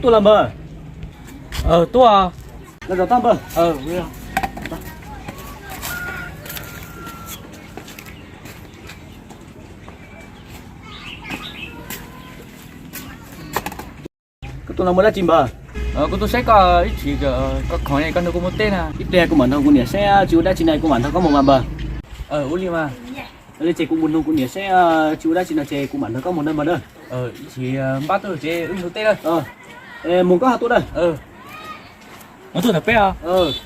Tuaj los npawg. Tuaj. Los zov toj npawg. Koj tuaj no muaj dab tsi npawg? Kuv tuaj saib koj ib chim, koj khoom koj nrog kuv mus teb na. Ib pliag kuv mam nrog kuv niam saib, tsis ua dab tsi no kuv mam nrog koj mus mas npawg. Ua li mas. Li ces kuv mus nrog kuv niam saib, tsis ua dab tsi no ces kuv mam nrog koj mus na npawg na. Ib chim npaj tuaj ces wb mus teb na. Mus koj ho tuaj na. Tuaj ntawm peb os.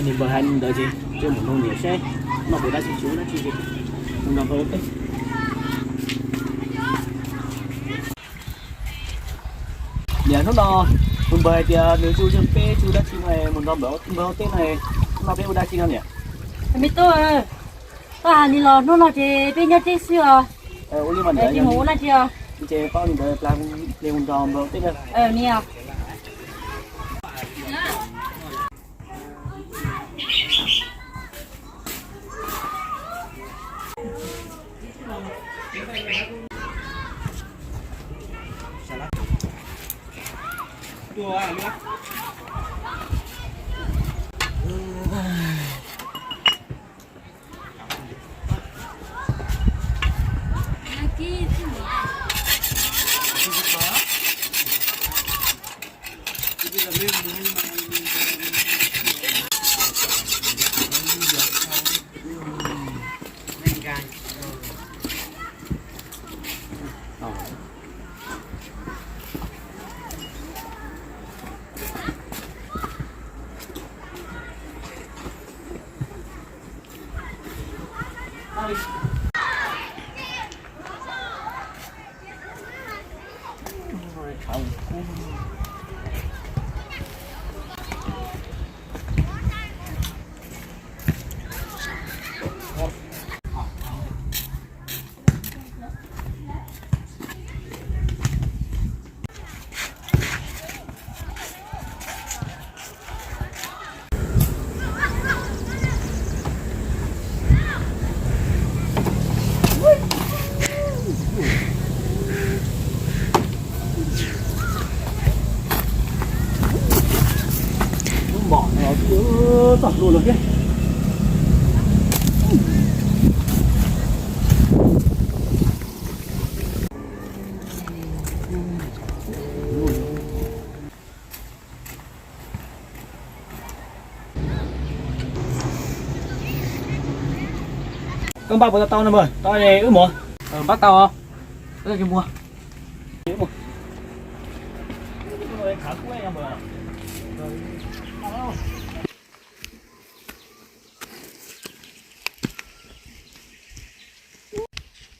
Nws npawg hais li ntawd ces mus nug niam seb noj puas dab tsi, tsis ua dab tsi ces mus nrog npawg ua teb. Niam, hnub no tus npawg hais tias nws tsis ua, peb tsis ua dab tsi no, mus nrog npawg ua teb no, hnub no peb ua dab tsi no niam? Me tub, koj hais li los hnub no ces peb nyob teb xwb os. Ua li mas niam, tsis mus ua dab tsi os. Ces paub li ntawd plag mus nrog npawg ua teb na. Niam. Lub mom no txog hlua lawm thiab. Koj npaj puas tau tau no mas tau wb mus? Npaj tau os.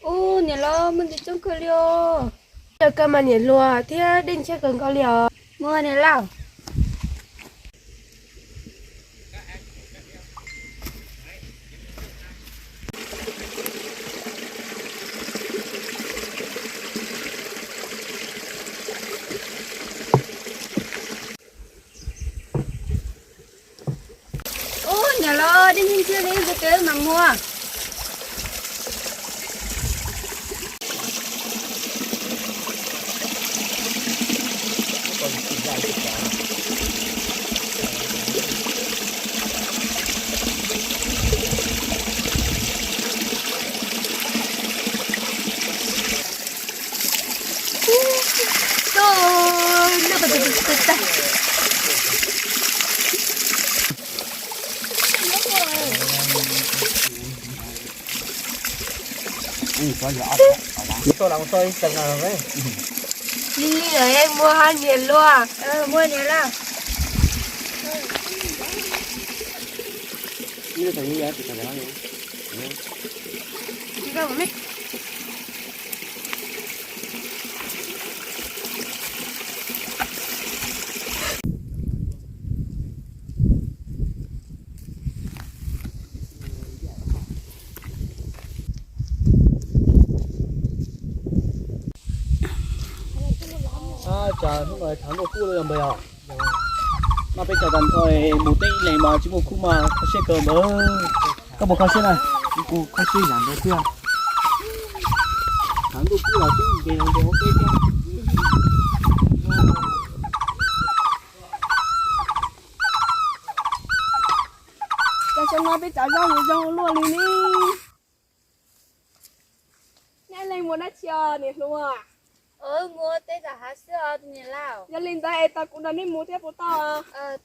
Ub, niam laus, muaj ntsis coob kawg li os. Coj koj mas niam hluas thiab dej ntshiab kawg nkaus li os. Muaj niam laus. Ub, niam laus, dej ntshiab ntshiab li, mus kev mam mus. Li li lawm, muaj hab niam hluas. Muaj niam laus. Hnub no tshav ntuj kub li npawg yom. No peb cov tag nrho mus teb ib leeg mas tsis muaj khub mas kho siab kawg npawg. Koj puas kho siab na? Kuv kho siab ib yam nkaus thiab. Tshav ntuj kub los twb nkees los nkees ua ke thiab. Cas xyoo no peb cov zaub zoo ua luaj li ne. Nej leej mus dab tsi os niam hluas? Mus ua teb tom hav xwb os niam laus. Yog li ntawd es tos kuv nrog nej mus thiab puas tau?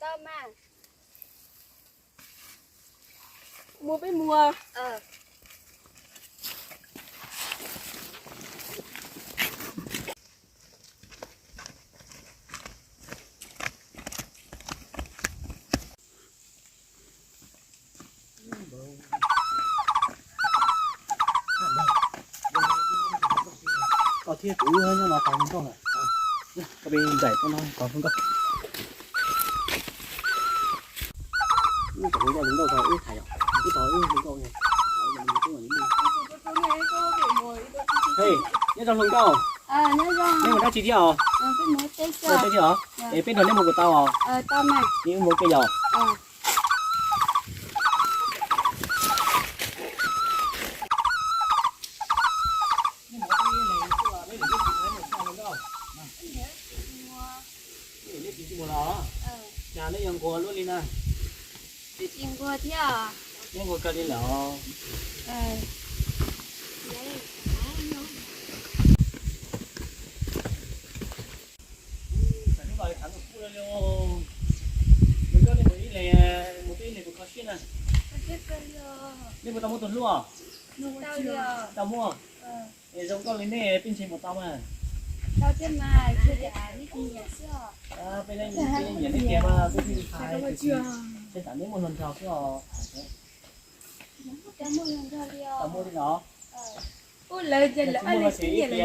Tau mas. Mus peb mus. Koj thiab kuv nyob no tos hluas nkauj na. Koj peb ncaim koj no tos hluas nkauj. Wb tos hluas nkauj, hluas nkauj tau wb tham yom, wb tos wb hluas nkauj. Nyob zoo hluas nkauj, neb mus dab tsi thiab os? Mus teb thiab os? Es peb nrog neb mus puas tau os? Neb mus ua ke yom? Cas neb yuav nquag luaj li na? Twb tsis nquag thiab. Neb nquag kawg li lawm. Hnub no tshav ntuj kub li, nws koj nej mus ib leeg, mus twb ib leeg puas kho siab na? Nej puas tau muaj tus hlub os? Tau muaj. Es zoo nkauj li nej peb ntshe mus tau mas. Peb nyiam neb tiag mas kuv thiaj li hais, tsam neb muaj hluas nraug xwb os. Tau muaj li no. Ub, lawv ces lawv ob leeg sib nyiam lawm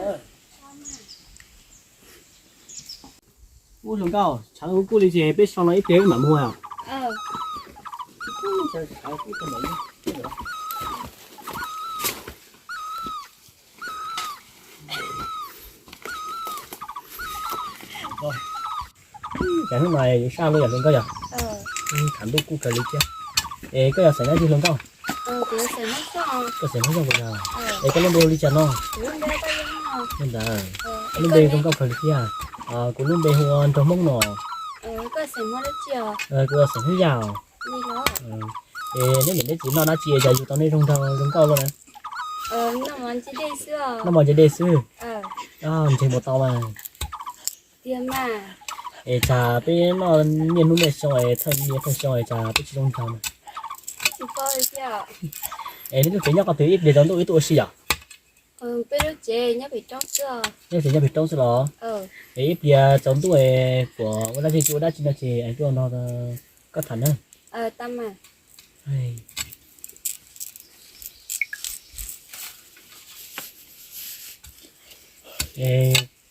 yom. Ub, hluas nkauj, tshav ntuj kub li ces peb so no ib pliag mam mus os. Cas hnub no yuav sab luaj yom hluas nkauj yom? Tshav ntuj kub kawg li thiab. Es koj yog xeem dab tsi hluas nkauj? Koj xeem Hmoob Xyooj puas yog? Es koj lub npe hu li cas no? Li ntawd, lub npe zoo nkauj kawg li thiab. Kuv lub npe hu ua Nraug Hmoob no. Kuv yog xeem Hmoob Yaj os. Es neb niam neb txiv noj dab tsi cas yug tau nej zoo nraug zoo nkauj luaj na? Noj mov ntse dej xwb. Ntshe mus tau mas. Es tsam peb noj niaj hnub niaj xyoo es thawj niaj thawj xyoo es tsam peb tsis zoo nraug na. Es neb lub tsev nyob qhov twg, ib pliag tsaus ntuj wb tuaj ua si yom? Nyob tsev nyob pem roob xwb los? Es ib pliag tsaus ntuj es puas ua dab tsi, ua dab tsi no ces tuaj nrog koj tham na.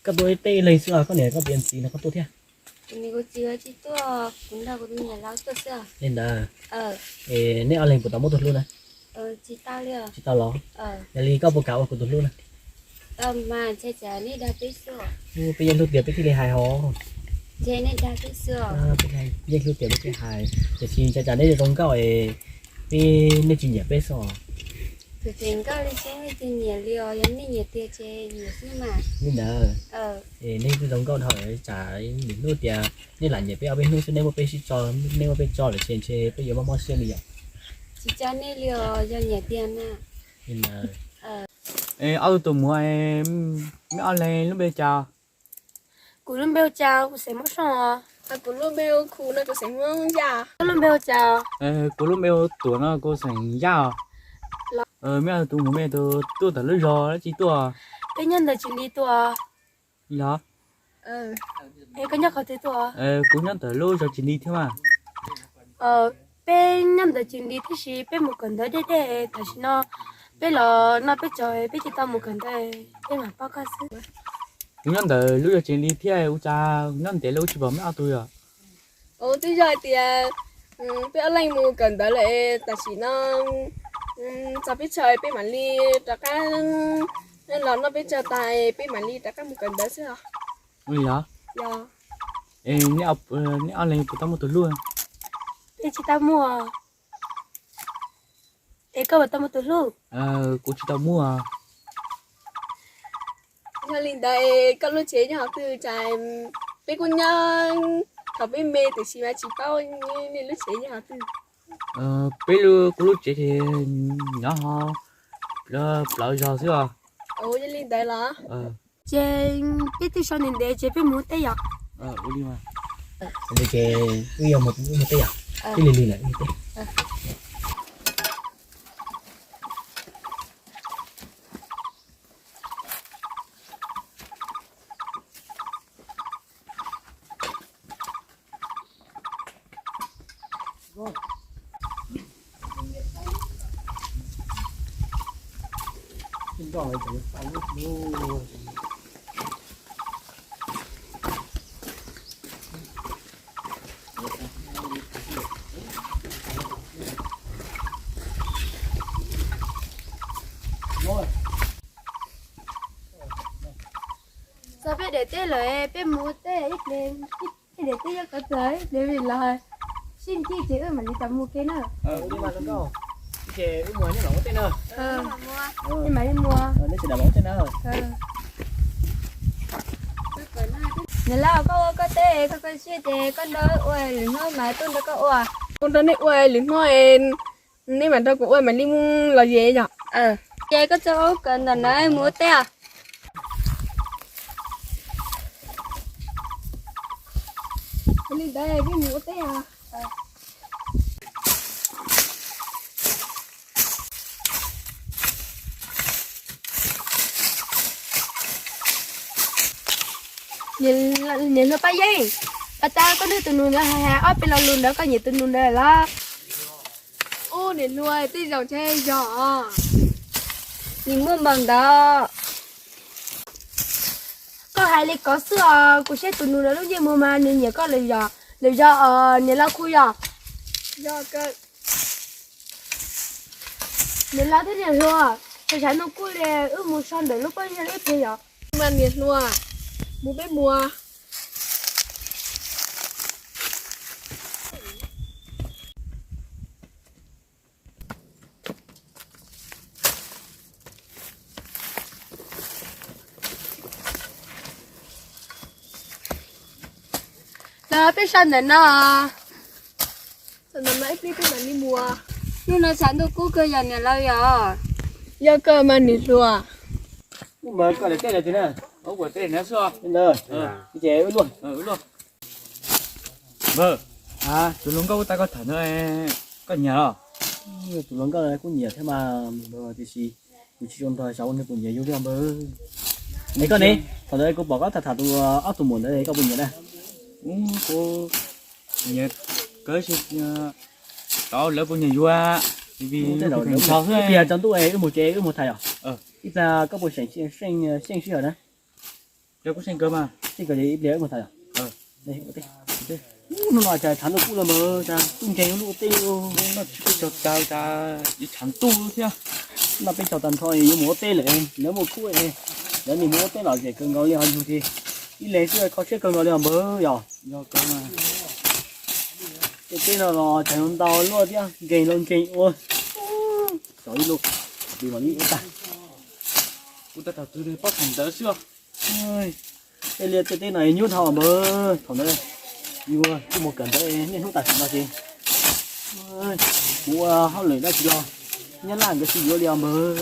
Koj tuaj ib teb ib leeg xwb los koj niam koj txiv ntxiv no koj tuaj thiab? Li ntawd, es neb ob leeg puas tau muaj tus hlub na? Tsis tau los? Yog li koj puas kam ua kuv tus hlub na? Peb yeej hlub tiag peb thiaj li hais hos. Peb yeej hlub tiag peb thiaj hais, tiam sis ntshai tsam neb zoo nkauj es peb, nej tsis nyiam peb xwb os. Li ntawd, es nej twb zoo nkauj dhau lawm tsam lwm hnub tias nej lam nyiam peb ob peb hnub xwb nej muab peb sib tso, nej muab peb tso lawm ces ntshe peb yuav mob mob siab li yom. Ob tug tus muam, neb ob leeg lub npe cas? Kuv lub npe hu Cas, kuv xeem Hmoob Xyooj os. Kuv lub npe hu Khu no, kuv xeem Hmoob Yaj. Koj lub npe hu Cas? Kuv lub npe hu Tuam no, kuv xeem Yaj os. Neb ob tug tus muam me tus tuaj ntawm lub zos dab tsi tuaj? Peb nyob ntawm Tsis Nti tuaj. Los? Es koj nyob qhov twg tuaj? Kuv nyob ntawm lub zos Tsis Nti thiab mas. Peb nyob ntawm Tsis Nti tab sis peb mus kawm ntawv deb deb, tam sim no peb los noj peb tsaug peb tsis tau mus kawm ntawv, peb mam paub koj xwb. Kuv nyob ntawm lub zos Tsis Nti thiab, ua cas nyob ntev lawm tsis pom neb ob tug yom? Twb yog hais tias peb ob leeg mus kawm ntawv lawm, tam sim no txog peb chaw peb mam li rov qab Nej los noj peb tsawg tas peb mam li rov qab mus kawm ntawv xwb os. Ua li los? Yog. Es neb ob leeg puas tau muaj tus hlub? Peb tsis tau muaj. Es koj puas tau muaj tus hlub? Kuv tsis tau muaj. Yog li ntawd koj lub tsev nyob qhov twg? Tsam peb kuj nyob, thaum peb me tiam sis mas tsis paub nej lub tsev nyob qhov twg. Peb lub, kuv lub tsev ces nyob hauv plawv zos xwb os. Ua li ntawd los? Ces peb twb so ntev ntev ces peb mus ua teb yom. Ua li mas. Ces wb yuav mus ua teb yom. Peb lig lig lawm. Txog peb daim teb lawm, peb mus ua teb ib pliag, ib daim teb yuav kov txog ib pliag vim los sib ntsib ces wb mam li tau mus ke na. Ces wb mus, nej mam ua teb na. Nej mam li mus. Neb sawv daws mam ua teb na. Niam laus, koj ua koj teb, koj koj siab ces koj nrog ua, lwm hnub mas tuaj nrog koj ua. Kuv nrog nej ua, lwm hnub neb mam nrog kuv ua mam li mus los ze yom. Ces koj txo kawm ntawm na mus ua teb os. Li ntawd peb mus ua teb os. Niam hluas Paj Yeeb, pas tas koj nug tus nus ntawd hais hais ob peb lo lus ntawd koj nyiam tus nus ntawd los? Ub, niam hluas, tej zaum ntshe yog. Nws muaj npaum ntawd. Koj hais li ko xwb os, kuv saib tus nus ntawd lub ntsej muag mas nws nyiam koj lawm yog, lawm yog os niam laus kuj yog. Niam laus thiab niam hluas, tshav ntuj kub li, wb mus so ntawm lub pob zeb ib pliag yom. Mas niam hluas, mus peb mus. Los peb so ntawm no. Hnub no tshav ntuj kub kawg yog niam laus yog. Yog kawg mas niam hluas. Ub, mas koj daim teb na, ua kuv daim teb na xwb. Ces wb luaj. Npawg, tus hluas nkauj kuv tau koj tham ntawd, koj nyiam los? Tus hluas nkauj kuj nyiam thiab mas, tiam sis kuv tsis tshua nrog xyov ua nws puas nyiam yus li npawg. Es koj ne, thaum ntawd kuv pom koj tham tham tus ob tug muam ntawd koj puas nyiam na? Kuv nyiam kawg, tau lawv puas nyiam yuav, vim ib pliag tsaus ntuj wb mus tsev wb mus tham yom. Ib pliag koj puas seem xyeej sij hawm na? Yog kuv seem kawg mas. Seem kawg ces ib pliag wb mus tham yom. Hnub no cas tshav ntuj kub lawm npawg, cas kuj nkeeg lub ua teb. Noj peb caug tag, tshav ntuj thiab. Noj peb caug tag nrho yuav mus ua teb lawm, lawv muaj khub, lawv nim mus ua teb lom zem kawg nkaus li ho yus ces ib leeg xwb kho siab kawg nkaus li os npawg yom. Tej teb no los tshav ntau luaj thiab nkeeg los nkeeg ua. Xyov ib lub, ib mam li ua tag. Kuv tau thaum twg li pab thaum ntawd xwb. Tej liaj tej teb no nyuaj dhau npawg, thaum ntawd yus kuj mus kawm ntawv niaj hnub tam sim no ces mus ua hauj lwm dab tsi los nyab laj nkawd tsis yuav li os npawg.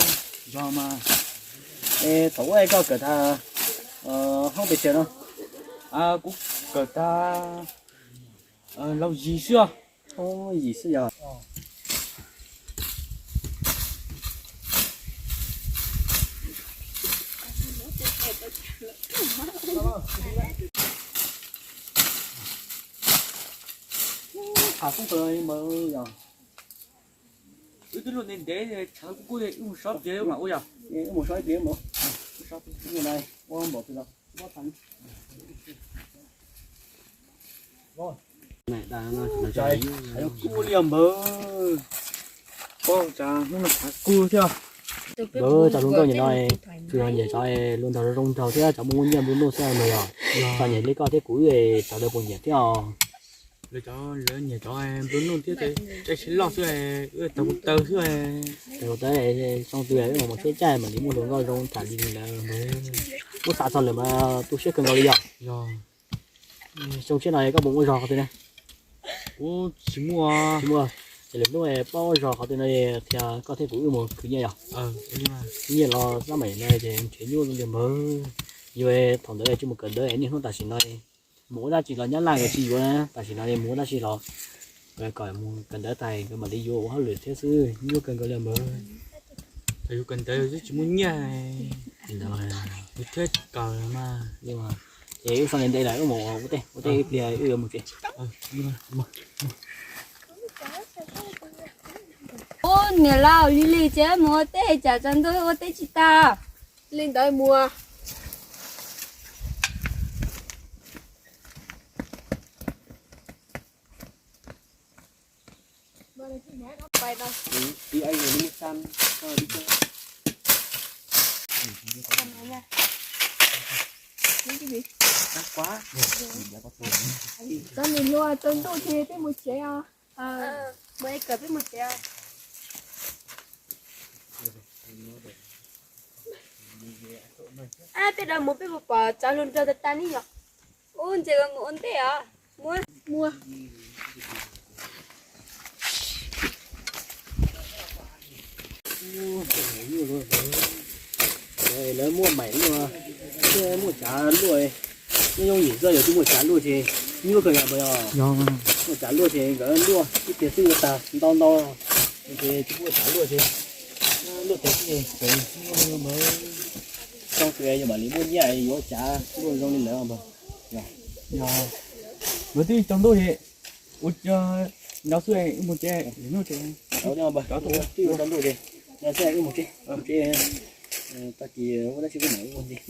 Yog mas. Es thaum ub koj kawm tag hoob pes tsawg no? Kuv kawm tag laug yim xwb os. Yim xwb yog. Tham kuj kawg npawg yog. Wb twb luaj ntev ntev, tshav kuj kub, wb mus so ib pliag mam ua yog. Wb mus so ib pliag mus. Ua npaum twg los. Kub li npawg. Ua cas hnub no tshav kub thiab. Lawv cov hluas nkauj nim no tsuas yog nyiam cov hluas nraug zoo nraug thiab cov muaj muaj nyiaj nplua nuj xwb mas yog. Txom nyem li koj thiab kuv wb cov lawv puas nyiam thiab os? Lawv cov, lawv nyiam cov nplua nuj thiab txawj siab loj xwb, wb tau kuv taw xwb. Tau kuv taw, xyoo twg wb mam mus tsheb caij mam li muaj hluas nkauj zoo tham li lawm. Muab xav txog lawm mas tu siab kawg nkaus li yog. Xyoo tshiab no koj puas muaj zog qhov twg na? Kuv tsis muaj. Tsis muaj. Ces lwm hnub pab muaj zog qhov twg no qhia koj thiab kuv wb mus khwv nyiaj yog. Nyiaj los xab maim no ces nrhiav nyuaj li npawg. Yuav thaum ntawd tsis mus kawm ntawv niaj hnub tam sim no mus ua dab tsi los nyab laj nkawd tsis yuav na, tam sim no mus ua dab tsi los kom mus kawm ntawv tas nkawd mam li yuav ua hauj lwm thiab xwb, nyuaj kawg nkaus li npawg. Yus kawm ntawv yus twb tsis muaj nyiaj, yus thiaj tsis kawm mas. Ces wb so ntev lawm wb mus ua teb, ua teb ib pliag wb yuav mus tsev. Ub, niam laus, lig lig ces mus ua teb, tsam tsaus ntuj ua teb tsis tag. Li ntawd mus. Cov niam hluas, tsaus ntuj ces peb mus tsev os. Mus ib kawm peb mus tsev os. Ab, tej zaum mus peb puas pom cov hluas nraug tas tas ne yom? Ub, ntshe nkawd mus ua ntej os. Muab, muab. Lawv muaj maim luaj, muaj tsav luaj, nyob yooj yim xwb yog tsis muaj tsav luaj ces nyuaj kawg yom. Muaj tsav luaj ces nkawd luaj ib pliag xwb yuav tag ntau ntau, ces tsis muaj tsav luaj ces luaj tag xwb ces tseem nyuaj npawg. Xyoo twg yus mam li muaj nyiaj yuav tsav luaj zoo li lawv npawg. Yog, yog, nkawd twb tsaus ntuj ces ua nraud xwb wb mus tsev, hnub tsev. Twb tsaus ntuj ces, no xwb wb mus tsev, mus tsev, tag kis ua dab tsi wb mam ua ntxiv.